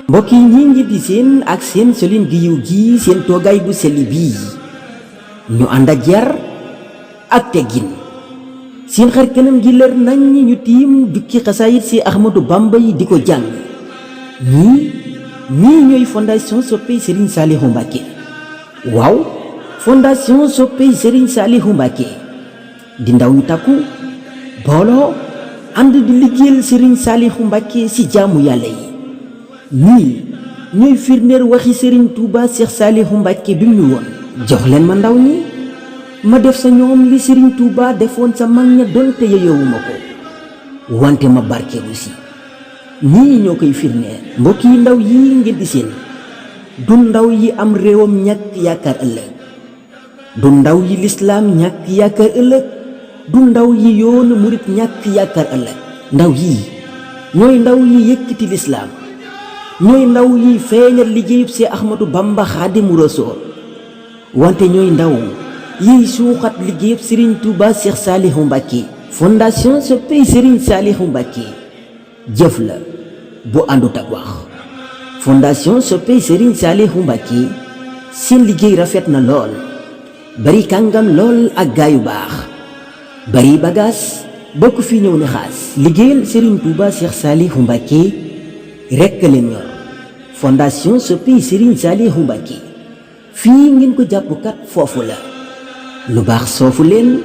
mbokk yi ñi ngi di seen ak seen solin gi yiw gi seen toogaay bu sell bii ñu ànd ak yar ak teggin seen xar kanam gi leer nañ ñu tiim jukki xasaayit si Ahmadou Bamba yi di ko jàng ñii ñooy fondation soppey Serigne Saliou Mbacké waaw fondation soppey Serigne Saliou Mbacké di ndaw yu takku booloo ànd di liggéeyal Serigne Saliou Mbacké ci jaamu yàlla yi ñii ñooy firndeer waxi Serigne Touba Cheikh Saliou Mbacké bi mu ñu woon jox leen ma ndaw ñi ma def sa ñoom li Serigne Touba defoon sa mag ña donte yeyowuma ko wante ma barkeelu si ñii ñoo koy firndeer mbokk yi ndaw yi ngeen di seen du ndaw yi am réewam ñàkk yaakaar ëllëg du ndaw yi lislaam ñàkk yaakaar ëllëg du ndaw yi yoonu murit ñàkk yaakaar ëllëg ndaw yii ñooy ndaw yi yëkkati lislaam ñooy ndaw yi feeñal liggéeyub si Ahmadou Bamba Xaadimu Rasuul wante ñooy ndaw yiy suuxat liggéeyub Serigne Touba Cheikh Saliou Mbacké fondation soppey Serigne Saliou Mbacké jëf la bu àndut ak wax fondation soppey Serigne Saliou Mbacké seen liggéey rafet na lool bari kàngam lool ak gaayu baax bari bagaas bokk fi ñëw ne xaas liggéeyal Serigne Touba Cheikh Saliou Mbacké rekk leen ñor fondation soppey Serigne Saliou Mbacké fii ngeen ko jàpp kat foofu la lu baax soofu leen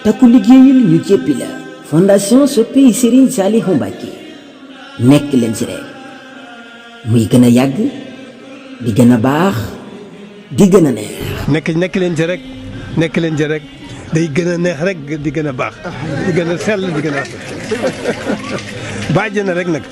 takku liggéeyul ñu jéppi la fondation soppey Serigne Saliou Mbacké nekk leen ci rek muy gën a yàgg di gën a baax di gën a neex nekk leen ci rek nekk leen ci rek day gën a neex rek di gën a baax di gën a sell di gën a bàjj na rek nag